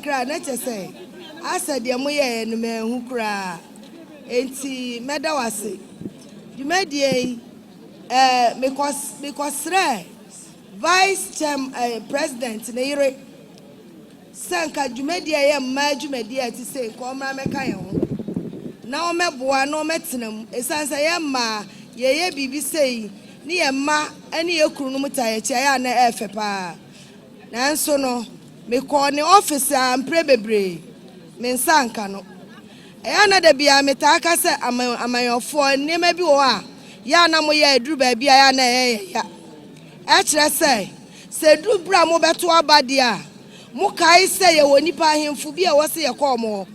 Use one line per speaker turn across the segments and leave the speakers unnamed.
kakra a na kyerɛ sɛ asɛ deɛ moyɛeɛ no manhu koraa. Enti mɛda wo ase. Dwumadie yi, ɛɛ mekɔ mekɔsrɛɛ Vice Chair ɛɛ President ne yere sɛ nka dwumadie a ɛyɛ mmaa dwumadie a ɛte sei nka ɔmmra mmɛka yɛn ho na ɔmmɛboa na ɔmmɛtena mu. Ɛsiane sɛ yɛn mmaa yɛyɛ biribi sei ne yɛn mma ne yɛn kununom taa yɛn akyi a, ɛyɛ a na ɛyɛ fɛ paa. Nanso no, mekɔɔ ne ɔfese a mprɛ bebree, me nsa anka no. Ɛyɛ a na da biara metaa ka sɛ amanyɔfoɔ, nneɛma bi wɔ hɔ a yɛ a na moyɛ a ɛduru baabi a ɛyɛ a na ɛyɛ yɛn ya. Ɛkyerɛ sɛ, sɛ ɛduru berɛ a mobɛto aba deɛ a, mokae sɛ yɛwɔ nnipa ahemfo bi a ɛwɔ sɛ yɛkɔ wɔn hɔ,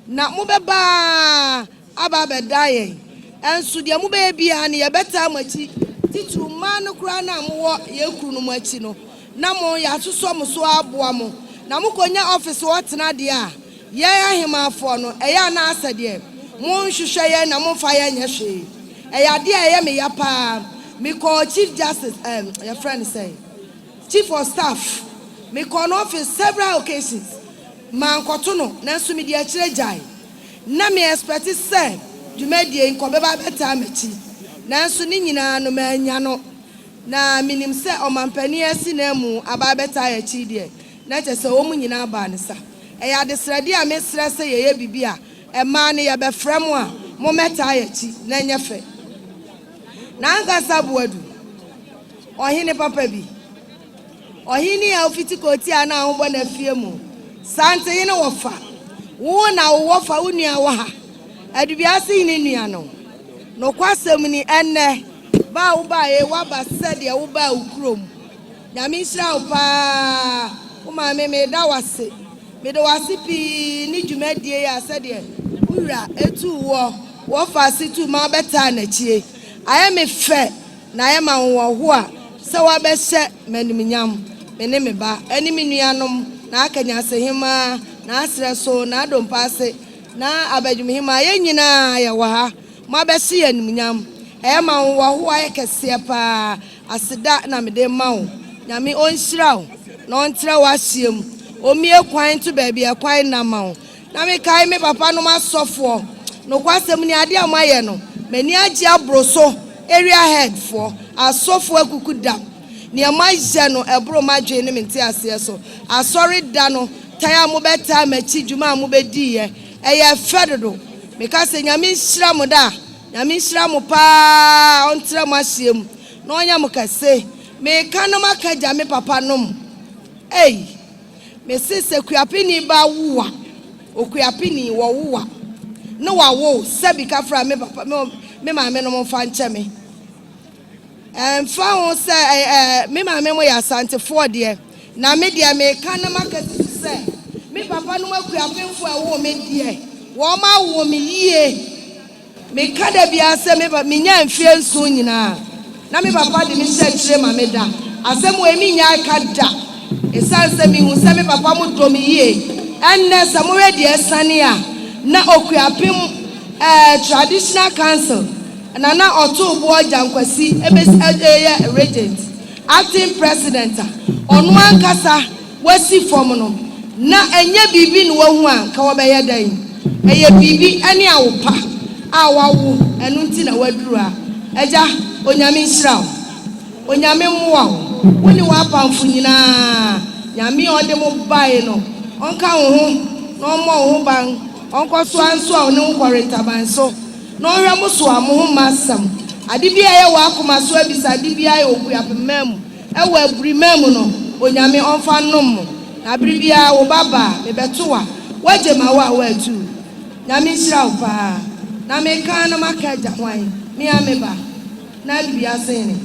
na mobɛba ara aba abɛdan yɛn. Nso deɛ mobɛyɛ biara no, yɛbɛtaa mo akyi, titiriw mmaa no koraa no a mowɔ yɛn kunu no mo akyi no, na mo, yɛasosɔ mo so aboa mo. Na mokɔnya ɔfese hɔ tena deɛ a, yɛn ahemaafoɔ no, ɛyɛ a na asɛ deɛ monhwehwɛ yɛn na momfa yɛn nyɛ hwee. Ɛyɛ adeɛ a ɛyɛ me ya pa ara. Mekɔɔ Chief Justice, ɛɛm, yɛfrɛ no sɛn? Chief of Staff, mekɔɔ no office several occasions, mankɔto no, nanso mede akyire gyae. Ná me ɛspɛte sɛ dwumadie yi nka ɔbɛba abɛtaa m'akyi, nanso ne nyinaa no mannya no. Na menim sɛ ɔmampanin asi n'amu aba abɛtaa yɛn akyi deɛ, na kyerɛ sɛ wɔn nyinaa baa ne sa. Ɛyɛ adesrɛdeɛ a mesrɛ sɛ yɛyɛ biribi a, mmaa no yɛbɛfrɛ mo a, mommɛtaa yɛn akyi na ɛnyɛ fɛ. N'ankasa Boadu, ɔhene papa bi. Ɔhene a ofiti Kotia na ahobɔ n'afie mu. Santehene wɔfa, wo na wo wɔfa wo nua wɔ ha. Adubiase hene nua no. Nokwasɛm ni, ɛnnɛ, ba a wobaeɛ yi, woaba sɛdeɛ wobaa wo kurom. Nyame nhyira wo paa. Wo maame, meda wo ase. Meda wo ase pii ne dwumadie yi a sɛdeɛ wo wura tuu woɔ, wɔfa ase tuu ma wobɛtaa n'akyie. Ayɛ me fɛ. Na ayɛ me ahohoahoa sɛ woabɛhyɛ me animuonyam, me ne me ba ne me nuanom, na Akanyasehemaa, na Aserɛso, na Adompaase, na Abadwumhemaa, yɛn nyinaa yɛwɔ ha. Moabɛhyɛ yɛn animuonyam. Ɛyɛ me ahohoahoa yɛ kɛseɛ pa ara. Aseda na mede rema wo. Nyame ɔnhyira wo na ɔntrɛ w'ahyeɛ mu. Ɔmmue kwan nto baabi a ɛkwan nna mma wo. Na mekae me papanom asɔfoɔ. Nokwasɛm ni, adeɛ a moayɛ no, m'ani agye aboro so. Area head foɔ, asɔfoɔ akuku dam. Nea moayɛ no, ɛboro m'adwene ne me nteaseɛ so. Asɔre da no, tan a mobɛtaa m'akyi, dwuma a mobɛdiiɛ, ɛyɛ fɛ dodo. Meka sɛ Nyame nhyira mo daa. Nyame nhyira mo paa, ɔntrɛ mo ahyeɛ mu, na ɔnyɛ mo kɛse. Meka na maka agya me papa nom. Ei! Mese sɛ kuapeni ba wo a, okuapeni, wɔwo a, ne wawo wo, sɛbi kafra me papa, me, me maame nom mfa nkyɛ me. Ɛmfa ho sɛ ɛ, ɛ, me maame mo yɛ Asantefoɔ deɛ, na me deɛ meka na maka si so sɛ, me papa nom akuapemfoɔ a ɛwoo me deɛ, wɔn awo me yie. Meka da biara sɛ me ba minyaa mfeɛ nson nyinaa na me papa de me hyɛ akyire ma me da. Asɛm wei mennyae ka da ɛsiane sɛ mehu sɛ me papa mo dɔ me yie. Ɛnnɛ sɛ mohwɛ deɛ asiane a na Okuapem eh, Traditional Council na na ɔtoo boɔ Gyankwasi ɛbɛsi ɛyɛ Regent, Acting President a ɔno ankasa Wasi fam no, na ɛnyɛ biribi na wahu a anka wɔbɛyɛ dɛn? Ɛyɛ biribi ne awo pa a wawo, ɛno nti na waduru ha. Agya, Onyame nhyira wo. Onyame mmoa wo, wo ne w'apamfo nyinaa. Nyame a ɔde mo bae no, ɔnka wo ho na ɔmmɔ wo ho ban, ɔnkɔ so ara nsoa wo ne wo kɔrentaban so, na ɔnhwɛ mo so a mo ho mma asɛm. Ade biara a ɛyɛ w'akoma so abisade biara wɔ Kuapemman mu, Ɛwɔ aburimaa mu no, Onyame ɔmfa nnom mo, na bere biara wo ba ba a, mebɛto wo a, woagye ma wo a woatu. Nyame nhyira wo paa. Na meka na maka agya hwan? Me ara me ba. Na adu wiase hene.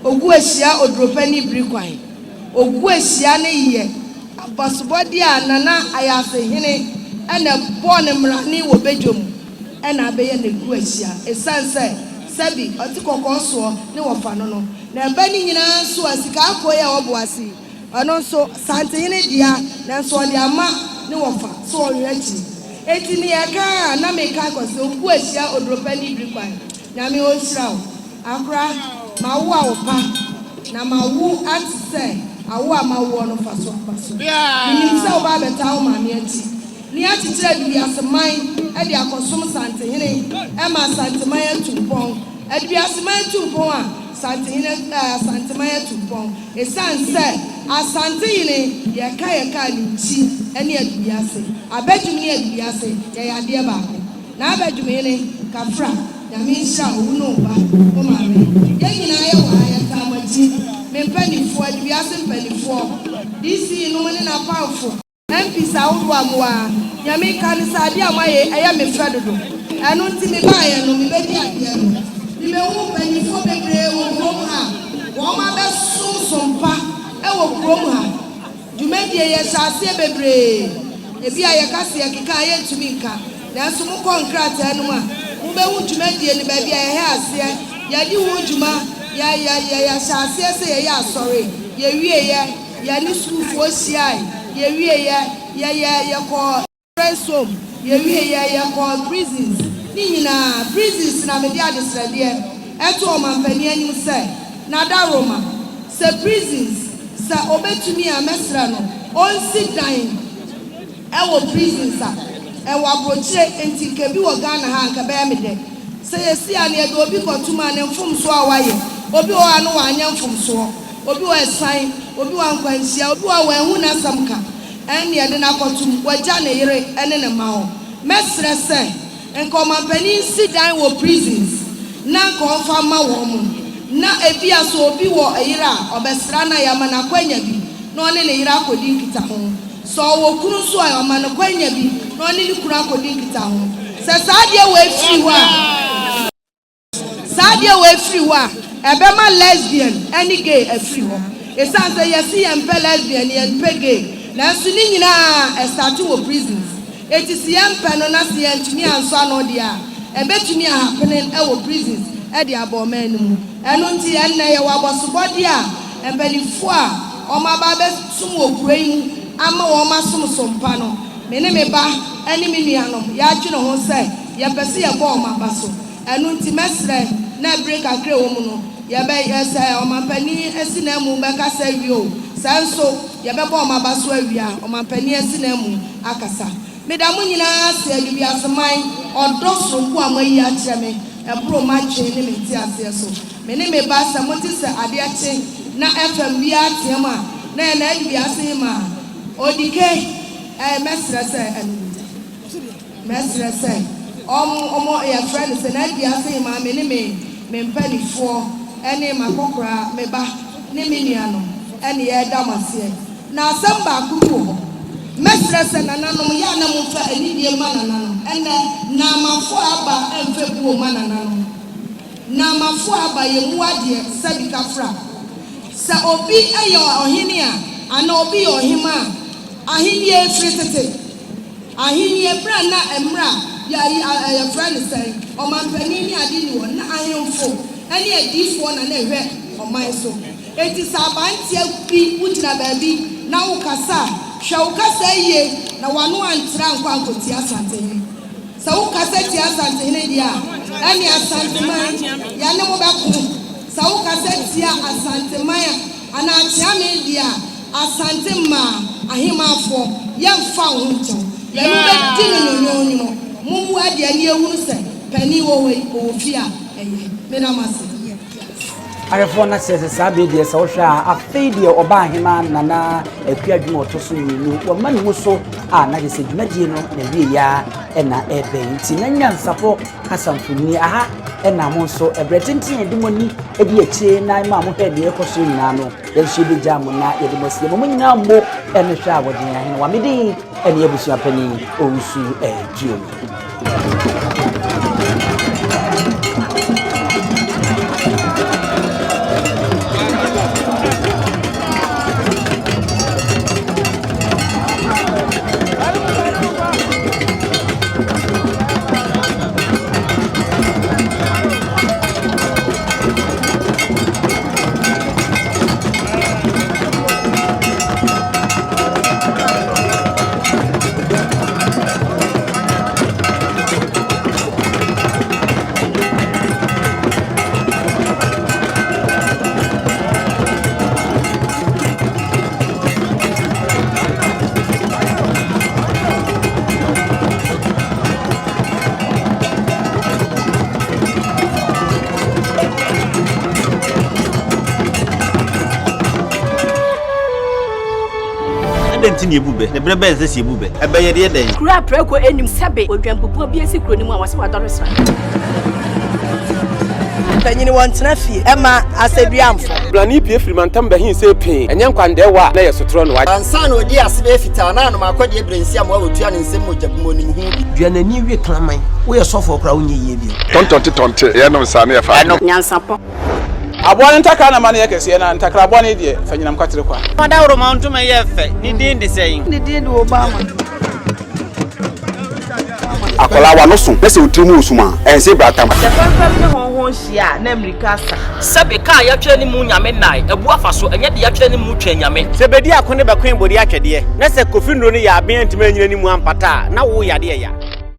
Ogu ahyia oduropɛ ne biri kwan. Ogu ahyia ne yɛ abasobɔdeɛ a Nana Ayase hene na ɛbɔɔ no mmrane wɔ badwa mu na abɛyɛ no gu ahyia. Ɛsiane sɛ Sɛbi ɔte kɔkɔɔ soɔ ne wɔfa no no, na ɛba ne nyinaa nso a, sika akoa yi a ɔwɔ boase yi, ɔno nso, Santehene dea, nanso ɔde ama ne wɔfa sɛ ɔnhwɛ akyiri. Enti nea ɛka a na meka akɔ sɛ, Oku ahyia oduropɛ ne biri kwan. Nyame ɔnhyira wo. Akora, mawo awo pa, na mawo ate sɛ. Awo a mawoɔ no fa so aba so. Menim sɛ woba abɛtaa wo maame akyi ne akyekyere Adubiaseman de akɔsom Santehene ma Asanteman atu mpɔn. Adubiaseman tu mpɔn a, Santehene eh, Asanteman atu mpɔn. Esiane sɛ Asantehene yɛka yɛkaa ne nkyi ne Adubiase, Abadwum ne Adubiase yɛyɛ adeɛ baako. N'abadwumhene, Kafra, Nyame nhyira wo, wo ne wo ba, wo maame. Yɛn nyinaa yɛ wɔ ha, yɛtaa mo akyi. Me mpaninfoɔ, Adubiase mpaninfoɔ, DC nom ne n'apamfo, MPs ahodoɔ a mowɔ ha, nea meka ne sɛ adeɛ a moayɛ yi, ɛyɛ me fɛ dodo. Ɛno nti mebaeɛ no, mebɛdi adeɛ no, mebɛhuu mpaninfoɔ bebree wɔ kurom ha a wɔn abɛsom som pa wɔ kurom ha. Dwumadie yɛhyɛ aseɛ bebree, ebi a yɛka sɛ yɛkeka a yɛntumi nka, nanso mokɔ nkrataa no mu a, mobɛhu dwumadie no baabi a yɛhɛ aseɛ, yɛadi ho dwuma, yɛ yɛ yɛ yɛhyɛ aseɛ sɛ yɛyɛ asɔre, yɛwieɛ, yɛne sukuufoɔ hyiae, yɛwieɛ, yɛ yɛ yɛkɔɔ. Children's Home, yɛwieɛ yɛkɔɔ prisons ne nyinaa, prisons na mede adesrɛdeɛ ɛto ɔmanpanin anim sɛ Nadaroma sɛ prisons sɛ ɔbɛtumi a mɛsrɛ no ɔnsi dan ɛwɔ prisons a ɛwɔ abrokyire nti nka bi wɔ Ghana ha a nka ɛbɛyɛ me dɛ sɛ yɛsi a na yɛde obi kɔtom a ne mfomsoɔ a wayɛ obi wɔ hɔ a no wanyɛ mfomsoɔ obi wɔ ɛsan obi wɔ ankwanhyia obi wɔ a wanhu n'asɛm ka Ɛnne yɛde no akɔto mu, wagya ne yere ne ne mma hɔ. Mɛsrɛ sɛ nka ɔmanpanin nsi dan wɔ prisons na nka ɔmfa mma wɔn, na ebia sɛ obi wɔ yere a, ɔbɛsra no a, yɛama no akwanya bi na ɔne ne yere akɔdi nkitaho. Sɛ ɔwɔ kunu nso a, yɛama no kwanya bi na ɔne ne kunu akɔdi nkitaho. Sɛ saa adeɛ wei firi hɔ a. Saa adeɛ wei firi hɔ a, ɛbɛma lesbian ne gay afiri hɔ. Ɛsiane sɛ yɛse yɛmpɛ lesbian, yɛmpɛ gay, nanso ne nyinaa ɛstarte wɔ prisons. Enti se yɛmpɛ no na se yɛantumi ansɔ ano deɛ a, ɛbɛtumi ahapenen wɔ prisons de aba ɔman no mu. Ɛno nti ɛnnɛ yɛwɔ abɔsobɔdeɛ a mpaninfoɔ a wɔaba abɛsom wɔ kuro yi mu ama wɔn asom som pa no, me ne me ba ne me nuanom yɛadwene ho sɛ yɛpɛ sɛ yɛbɔ wɔn aba so. Ɛno nti mɛsrɛ na bere kakra a ɛwɔ mu no, yɛbɛ, sɛ Ɔmampanin Asinamu bɛkasa awie o, sɛ nso yɛbɛbɔ wɔn aba so awie a, Ɔmampanin Asinamu akasa. Meda mo nyinaa ase, Adubiaseman, ɔdɔ soronko a moayi akyerɛ me, ɛboro m'adwene ne me nteaseɛ so. Me ne me ba, sɛ mote sɛ adeɛ kye na FM biara team a, na yɛn Adubiase Hemaa, Odike, ɛɛ, mɛsrɛ sɛ ɛno nti. Mɛsrɛ sɛ ɔm ɔmɔ yɛfrɛ no sɛ n'adua se maa me ne me me mpanifoɔ ɛne m'akɔkoraa me ba ne me nuanom ɛne yɛɛda mo aseɛ. Na asɛm baako bi wɔ hɔ mɛsrɛ sɛ nananom yɛ a na momfa anidie mma nananom ɛnɛ Naamafoɔ a aba ɛmfa buo mma nananom Naamafoɔ a aba yɛ mu adeɛ sɛbi kafra sɛ obi yɛ ɔhene a anaa obi yɛ ɔhemaa a ahennie firi tete. Ahenni, bere a na mmere a yɛ a yɛfrɛ no sɛn, ɔmanpanin ne ade nni hɔ, na ahemfo ne adiyifoɔ na na ɛhwɛ ɔman so. Enti sɛ aberanteɛ bi wogyina baabi na wokasa a, hwɛ wo kasa yie na w'ano antra ankɔ ankɔtia Asantehene. Sɛ wokasa tia Asantehene deɛ a, ɛnneɛ Asanteman, yɛne mo bɛko. Sɛ wokasa tia Asanteman a, anaa Kyeame deɛ a, Asante mmaa ahemaafoɔ yɛnfa wo ho nkyɛ wo, yɛne wo bɛdi no nwonwonwono, mommua deɛ ani ahunu sɛ panin wɔ hɔ yi ɔwɔ fie a ɛyɛ. Meda mo ase.
Ahwɛfoɔ na kyerɛ sɛ saa bere deɛ sɛ wohwɛ a afei deɛ ɔbaa ahemaa Nana Akua Adwuma ɔtɔ so mmienu wɔma ne mu so a na kyerɛ sɛ dwumadie no na wie ya ɛna ɛbɛn nti na nyansafo kasa mfonini aha ɛna mo nso ɛberɛ tenten yɛde mo ani di akyire na ma mo hwɛ deɛ ɛkɔ so nyinaa no Yɛn nso yɛbɛgyaa mo na yɛde mo asie. Mo mo nyinaa mmo ne hwɛ a wɔde yɛn ahene wa. Me din ne abusuapanin Owusu Aduomi.
nti na yɛbu bɛ? Na berɛ bɛn na ɛsɛ sɛ yɛbu bɛ? Ɛbɛ yɛde yɛ dɛn?
Kuro a prako nnim sɛbe odwanbubuo bi asi kuro no mu a wɔse wadɔre sra.
Mpanyini wɔntena fie ɛma asɛduamfo.
Brane pue firi mantam bɛhe sɛ pee, ɛnyɛ nkwandɛɛwa a na ɛyɛ sotorɔ na wagye.
Ansa na ɔdii ase bɛyɛ fitaa na anom akɔdeɛ berɛ nsi amoa wɔtua ne nsam mogya bum ɔnim ho bi.
Dua n'ani we kraman, woyɛ sɔfoɔ koraa wonyɛ yie bio.
Tɔntɔnte tɔnte, yɛnom saa na yɛfa adeɛ.
Nyansapɔ.
Aboa no ntakra na ma no yɛ kɛseɛ, na ntakra bɔne deɛ, fa nyinam kwatere kwa.
Ɔdawuroma ntoma yɛ fɛ, ne din de sɛn?
Ne din de Obama.
Akwadaa w'ano so na sɛ wo tiri mu wɔ sum a, ɛnse bratam.
Sɛ fɛmfɛm ne hɔnhɔn hyia a, na mmirika asa.
Sɛbe kaa yɛatwerɛ ne mu Nyame nnae abu afa so, ɛnyɛ deɛ yɛatwerɛ ne mu Twɛn Nyame.
Sɛ bedi ako ne bɛkoe bode atwɛdeɛ, na sɛ Kofi nnuro no yɛ aben antumi anyina ne mu ampata a, na wo yadeɛ ya.